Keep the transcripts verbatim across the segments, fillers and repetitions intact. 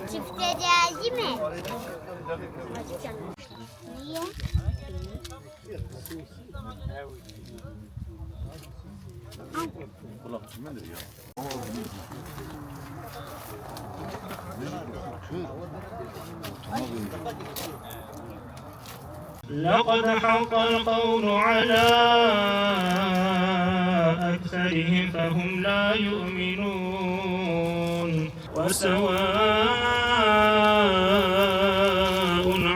Çifte geldi mi? Niye? لقد حق القول على أكثرهم فهم لا يؤمنون. وسواء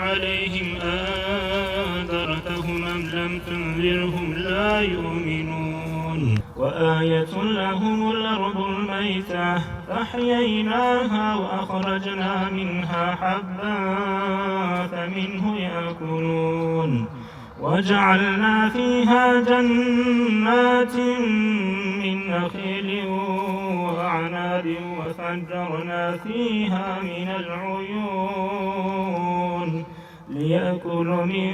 عليهم أأنذرتهم أم لم تنذرهم لا يؤمنون. وآية لهم الأرض الميتة أحييناها وأخرجنا منها حبا فمنه يأكلون. وجعلنا فيها جنات من نخيل وأعناب وفجرنا فيها من العيون ليأكلوا من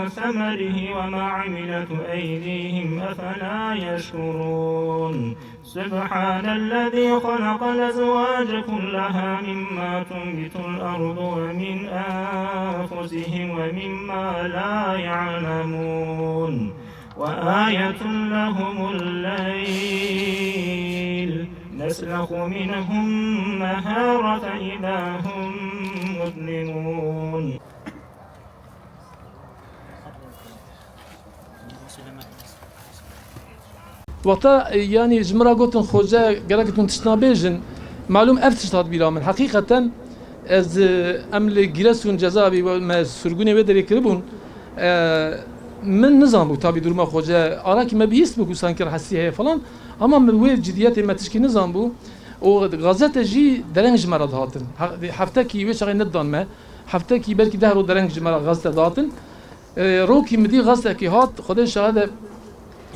ثمره وما عملته أيديهم أفلا يشكرون. سبحان الذي خلق الأزواج كلها مما تنبت الأرض ومن أنفسهم ومما لا يعلمون. وآية لهم الليل نسلخ منه النهار فإذا هم مظلمون. Wexta, e, yanî ji min re gotin, Xoce, gerek tu tişt nabêjin. Malûm ev tişt hat bîra min. Heqîqeten ez, e, em li Giresun cezaevî we, me sirgûnê wê derê kiribûn. E, min nizanbû tabî duruma Xoce. Arakî me bihîst bû ku sankî rehesî heye falan. Ama min wê cidiyetê me tişkî nizanbû. Û gazete jî dereng ji me re dihatin. He-, heftekî wê çaxê nedidan me. Heftekî belkî deh roj dereng ji me re gazete dihatin. E, rokî min dî gazetekî hat, Xwedê şahid e,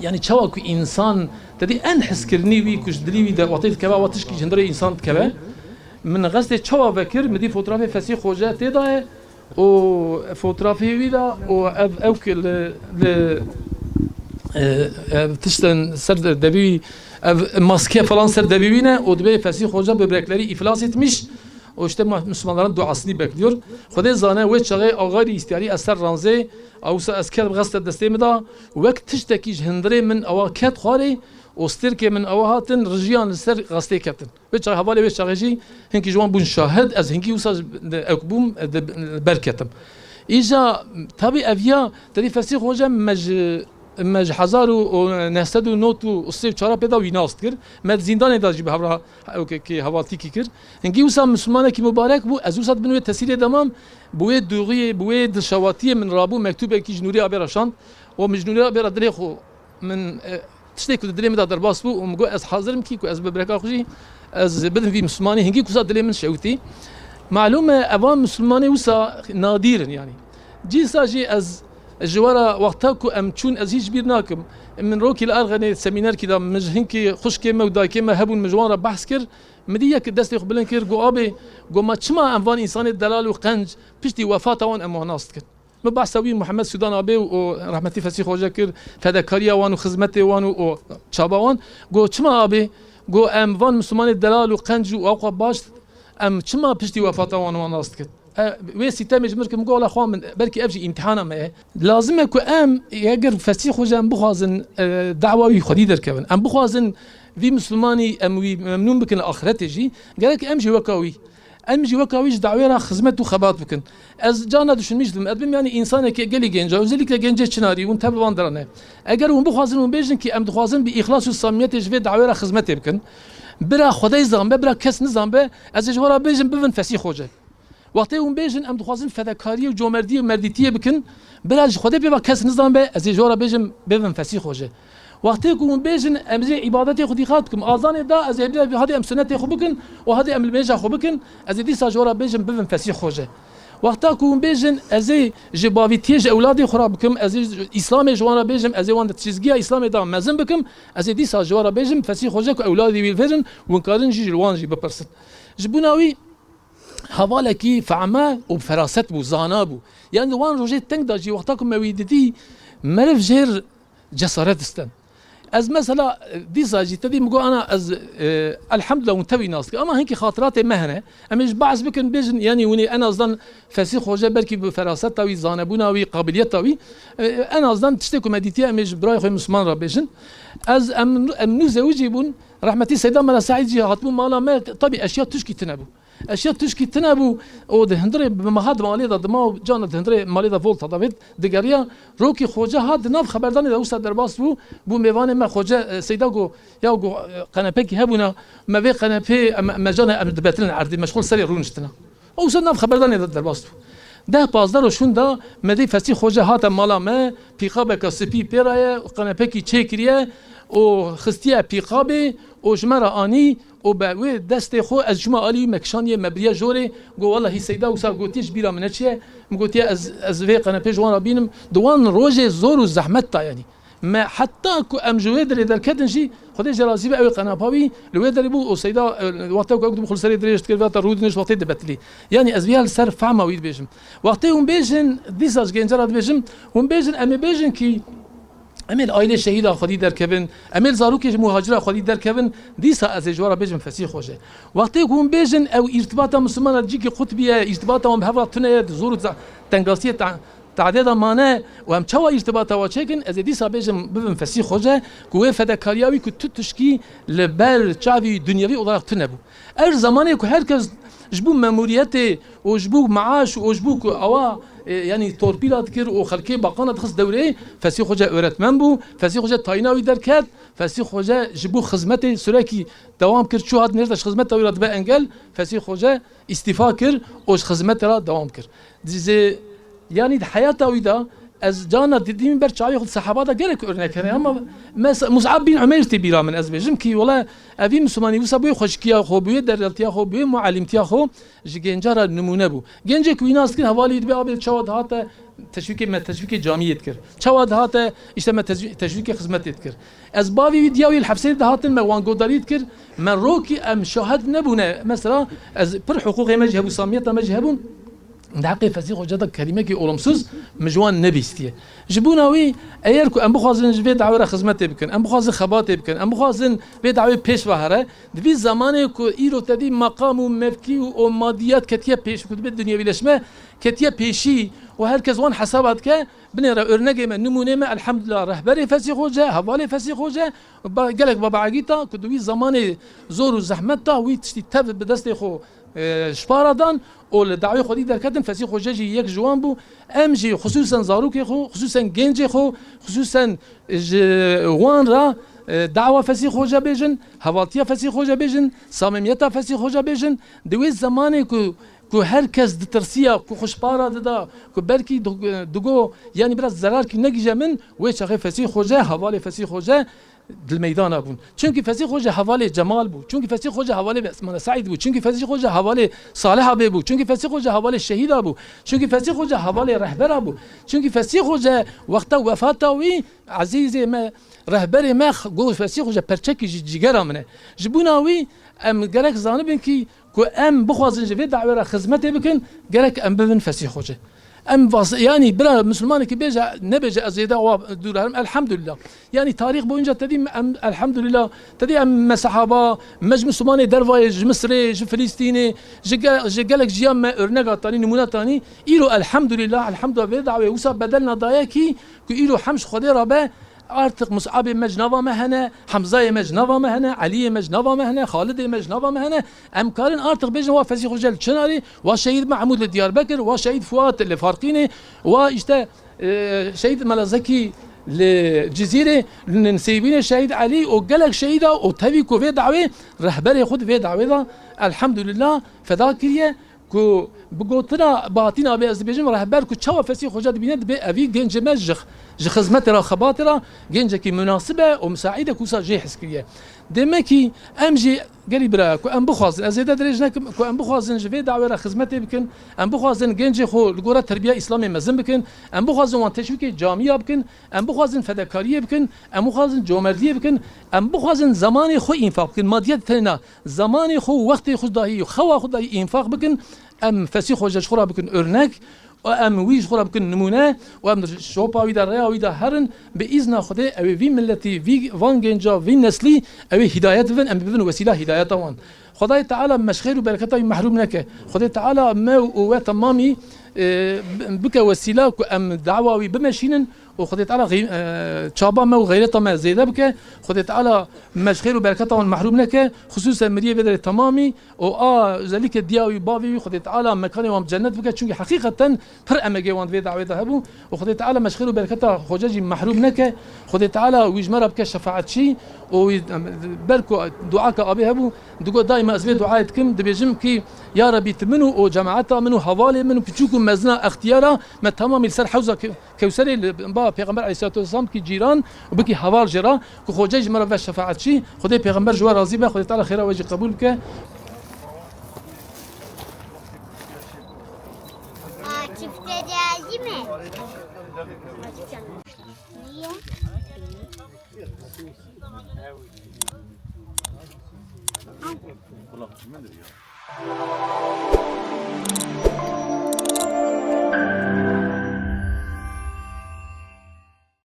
yanî çawa ku însan, te dî en hiskirinî wî ku ji dilî wî de wextê dikeve, wa tişkî ji hundirê însan dikeve. Min gazetê çawa vekir, min dî fotoğrafê Fesî Xoce tê de ye û fotoğrafê wî de û ev, ew ku li, li, e, ev tiştên ser devî wî, ev maske falan ser devî wî ne û dibê Fesî Xoce böbrekleri iflas etmiş. O işte ma-, Müslümanların duasını bekliyor. Xwedê zane wê çaxê axayî îhtiyarî ez ser ranzê, awsa ez ket gazete destê min da, wek tiştekî ji hundirê min ewa ket xwarê û stêrkê min ewa hatin rijiyan li ser gazetê ketin. Wê çaxê, hevalê wê çaxê jî hinkî ji wan bûn şahid, ez hinkî wisa ew bûm, e, di, ber ketim. Îja tabî ev ya, te dî Fesî Xoce me ji Me ji hezar û neh sed û nod û sê û çar pê de wî nas dikir. Me di zîndanê de jî bi hev re ewkekê hevaltîkî kir. Hingî wisa Mislimanekî mubarek bû. Ez wisa di bin wê tesîrê de mam. Bi wê dûxiyê, bi wê dilşewatiyê min rabû mektûbekî ji Nûrî Abê re şand. Û min ji Nûrî Abê re dilê xwe, min, e, tiştê ku di dilê min de derbas bû û min got, ez hazir im kî ku ez bi bireka xwe jî ez bidim vî Mislimanî. Hingî wisa dilê min şewitî. Malûm e, evan Mislimanê wisa nadîr in yanî. Cîsa jî ez Ji we re wexta ku em çûn ez hîç bîr nakim. Min rokî li Erxenê semînerkî de min ji hinkî xwişkê me û dayikê me hebûn, min ji wan re behs kir. Min dî yek destê xwe bilind kir, got, "Abê, got, ma çima em van însanê delal û qenc piştî wefata wan em wan nas dikin?" Min behsa wî Muhammed Sûdan abê û, û rehmetî Fesî Xoce kir, fedekariya wan û xizmetê wan û, û çaba wan. Got, "Çima abê?" Got, "Em van Mislimanê delal û qenc û awqa baş, em çima piştî wefata wan wan nas dikin?" E, wê sîtemê ji min kim, gola xwe min, belkî ev jî îmtihana me ye. Lazim e ku em, eger Fesî Xoce em bixwazin, e, dawa wî xwedî derkevin, em bixwazin vî Mislimanî em wî memnûn bikin li axretê jî, gerek em jî weka wî, em jî weka wî ji dawê re xizmet û xebat bikin. Ez carna düşünmüş dibim, ez dibim yanî însanekî gelî genc e, özellikle gencê Çinarî, hûn tev li van dera ne. Eger hûn bixwazin, hûn bêjin ki em dixwazin bi îxlas û samimiyetê ji vê dawê re xizmetê bikin. Bira Xwedê zan be, bira kes nizan be, ez ê ji we re bêjim bivin Fesî Xoce. Wextê hûn bêjin, em dixwazin fedekariyê û comerdiyê û merdîtiyê bikin, bira ji Xwedê pê ve kes nizan be, ez ê ji we re bêjim, bêvin Fesî Xoce. Wextê ku hûn bêjin, em ê îbadetê xwe dîqat bikim, azanê da, ez ê bira hadê em sunetê xwe bikin û hadê em limêja xwe bikin, ez ê dîsa ji we re bêjim, bivin Fesî Xoce. Wexta ku hûn bêjin, ez ê ji bavîtiyê ji ewladê xwe re bikim, ez ê Îslamê ji wan re bêjim, ez ê wan di çizgiya Îslamê de mezin bikim, ez ê dîsa ji we re bêjim, Fesî Xoce ku ewladê wî li vir in, hûn karin jî ji wan jî bipirsin. Ji bona wî, hevalekî fehme û feraset bû, zana bû. Yanî di wan rojê teng de jî wexta ku me wî didî, meriv jêr cesaret disten. Ez mesela, e, dîsa jî te dî min got, ana ez, e, elhamdulillah hûn tevî nas dikin. Ama hinkî xatiratê me hene. Em ê ji behs bikin, bêjin, yanî hûn ê en azdan Fesî Xoce belkî bi feraseta wî, zanebûna wî, qabiliyeta wî, e, en azdan tiştê ku me dîtiye em ê ji birayê xwe Misliman re bêjin. Ez, em, em nû zewicî bûn. Rehmetî Seyda Mela Seîd jî hatibû mala me, tabî eşya tişkî tune bû. Eşya tişkî tune bû, û di hundirê bi meha di malê de, di ma û cana di hundirê malê de volta davêt digeriya. Rokî Xoce hat di nav xeberdanê de wisa derbas bû, bû mêvanê me Xoce, e, Seyda got, ya got, e, qenepekî hebûna, me vê qenepê, em, me cana em dibetilin erdê, meşxul serê rûniştina. Û wisa nav xeberdanê de derbas bû. Deh pazdeh roj hûn da, me dî Fesî Xoce hate mala me, pîqabeke spî pê re ye, qenepekî çêkiriye û xistiye pîqabê û ji me re anî û be wê destê xwe ez çûme alî wî me kişandiye, me biriye jorê, got, wellahî Seyda wisa gotiye ji bîra min neçiye. Min gotiye, ez, ez vê qenepê ji wan re bînim. Di wan rojê zor û zehmet da yanî. Me heta ku em ji wê derê derketin jî, Xwedê jê razî be, ew ê qenepa wî li wê derê bû û Seyda, e, wexta ku ew dibû xulserê dirêj dikir, vêta rûdinişt wextê dibetîlî. Yanî ez vîya li ser fehma wî dibêjim. Wextê hûn bêjin, dîsa ji genca re dibêjim, hûn bêjin, em ê bêjin kî, em ê li aîlê şehîda xwedî derkevin, em ê li zarokê ji muhacira xwedî derkevin, dîsa ez ê ji we re bêjim Fesî Xoce. Wextê ku hûn bêjin, ew îrtibata Mislimana cîkî qutbî ye, îrtibata wan bi hev re tune ye, di zor û za-, tengasiyê ta-, Tadê de mane û em çawa îrtibata wa çêkin, ez ê dîsa bêjim bibin Fesî Xoce ku wê fedakariya wî ku tu tişkî li ber çavî dunyevî olarak tune bû. Ev zamanê ku her kes ji bo memuriyetê û ji bo maaş û ji bo ku awa, e, yanî torpîla dikir û xelkê baqana dixist dewrê, Fesî Xoce öğretmen bû, Fesî Xoce tayîna wî derket, Fesî Xoce ji bo xizmetê sürekî dewam kir, çû hat nêrde ji xizmeta wî re dibe engel, Fesî Xoce îstîfa kir û ji xizmetê re dewam kir. Dizê, yanî di heyata wî de ez carna didîmî ber çavê xwe di sehaba de gelek örnek hene ama mes-, Mus'ab bin Umeyrî tê bîra min ez bêjim kî wele evî Mislimanî wisa bi wê xweşikiya xwe, bi wê dereltiya xwe, bi wê muallimtiya xwe ji genca re nimûne bû. Gencê ku wî nas dikin hevalî dibe abê çawa dihate teşwîkê me, teşwîkê camiyê dikir. Çawa dihate îşte me tezwî-, teşwîkê xizmetê dikir. Ez bavê wî diya wî li hefsênê dihatin me wan godarî dikir. Me rokî em şahid nebûne. Mesela ez pir hiqûqê me jî hebû, samiyeta me jî hebûn. Di heqê Fesî Xoce de kelîmekî olumsuz min ji wan nebîstiye. Ji bona wî, eger ku em bixwazin ji vê dawê re xizmetê bikin, em bixwazin xebatê bikin, em bixwazin vê dawê pêş ve here, di vî zamanê ku îro te dî meqam û mevkî û, û madiyat ketiye pêş, ku dibe dinyevîleşme ketiye pêşî û her kes wan hesaba dike, binêre örnegê me, nimûnê me, elhamdulillah, rehberê Fesî Xoce, hevalê Fesî Xoce, ba-, gelek baba Egîta ku di wî zamanê zor û zehmet de wî tiştî tev bi destê xwe e, ji para dan û li dawê xwedî derketin, Fesî Xoce jî yek ji wan bû. Em jî xisûsen zarokê xwe, xisûsen gencê xwe, xisûsen ji wan re, e, dawa Fesî Xoce bêjin, hevaltiya Fesî Xoce bêjin, samimiyeta Fesî Xoce bêjin. Di wê zemanê ku, ku her kes ditirsiya, ku xwe ji para dida, ku belkî du-, digo, yanî biraz zerarkî negîje min, wê çaxê Fesî Xoce, hevalê Fesî Xoce, di meydana bûn. Çimkî Fesî Xoce hevalê Cemal bû. Çimkî Fesî Xoce hevalê Esmane Seîd bû. Çimkî Fesî Xoce hevalê Salih Abê bû. Çimkî Fesî Xoce hevalê Şehîda bû. Çimkî Fesî Xoce hevalê rehbera bû. Çimkî Fesî Xoce wexta wefata wî, ezîzê me, rehberê me, got, Fesî Xoce perçekî ji cîgera min e. Ji bona wî em gerek zanibin kî ku em bixwazin ji vê dawê re xizmetê bikin, gerek em bibin Fesî Xoce. Em vas-, yanî bira Mislimanekî bêje, nebêje ez zêde wa dûr herim, elhamdulillah. Yanî tarîx boyunca te dî em, elhamdulillah, te dî em me sehaba, me ji Mislimanê dervayê, ji Misirê, ji Filîstînê, ji ge-, ji gelek jiyan me örneka tanî, nimûne tanî. Îro elhamdulillah, elhamdulillah vê dawê wisa bedel na daye kî ku îro hem ji Xwedê re be, Artık Mus'abê me ji nava me hene, Hemzayê me ji nava me hene, Eliyê me ji nava me hene, Xalidê me ji nava me hene. Em karin artık bêjin wa Fesî Xoce li Çinarê, wa Şehîd Mehmûd li Diyarbekir, wa Şehîd Fuat li Farqînê, wa işte, e, Şehîd Mela Zekî li Cizîrê, li Nisêbînê Şehîd Elî û gelek şehîda û tevî ku vê dawê rehberê xwe di vê dawê de elhamdulillah feda kiriye. Ku bi gotina Bahatîn abê ez dibêjim, rehber ku çawa Fesî Xoca dibîne, dibê evî gencê me ji, ji xizmetê re, xebatê re gencekî munasib e û misaîd e ku wisa jê hez kiriye. Demekî em jî gelî bira ku em bixwazin, ez zêde dirêj nekim, ku em bixwazin ji vê dawê re xizmetê bikin, em bixwazin gencê xwe li gora terbiya Îslamê mezin bikin, em bixwazin wan teşwîkê camiya bikin, em bixwazin fedekariyê bikin, em bixwazin comerdiyê bikin, em bixwazin zemanê xwe înfaq bikin, madiyet tenê na, zemanê xwe û wextê xwe dahî û xewa xwe dahî înfaq bikin, em Fesî Xoce ji xwe re bikin örnek Û em wî ji xwe re bikin nimûne û em şopa wî de, rêya wî de herin, bi îzna Xwedê ew ê vî miletî, vî, van genca, vî neslî ew ê hîdayet bibin, em bibin wesîla hîdayeta wan. Xwedayê Teala me ji xêr û bereketa wî mehrûm neke. Xwedê Teala me û we temamî, e, bi-, bike wesîla ku em dawa wî bimeşînin û Xwedê Teala xey-, e, çaba me û xeyreta me zêde bike. Xwedê Teala me ji xêr û bereketa wan mehrûm neke. Xisûsen miriyê vê derê temamî û a özellikle diya wî, bavê wî, Xwedê Teala mekanê wan bi cennet bike. Çunkî heqîqeten pir emegê wan di vê dawê de hebû û Xwedê Teala me ji xêr û bereketa Xoce jî mehrûm neke. Xwedê Teala wî ji me re bike şefaetçî û wî, em, ber ku duaka abê hebû, digot daîma ez vê duayê dikim, dibêjim ki, ya Rebî, tu min û, û cemaeta min û hevalê min û piçûk û mezina extiyara me temamî li ser hewza ke-, Kewserê li ba Pêxember aleyhisselatu vesselam bikî cîran û bikî heval jê re, ku Xocey ji me re ve şefaetçî, Xwedê Pêxember ji we razî be, Xwedê Teala xêra we jî qebûl bike. Aa, çifte geldi mi? Niye?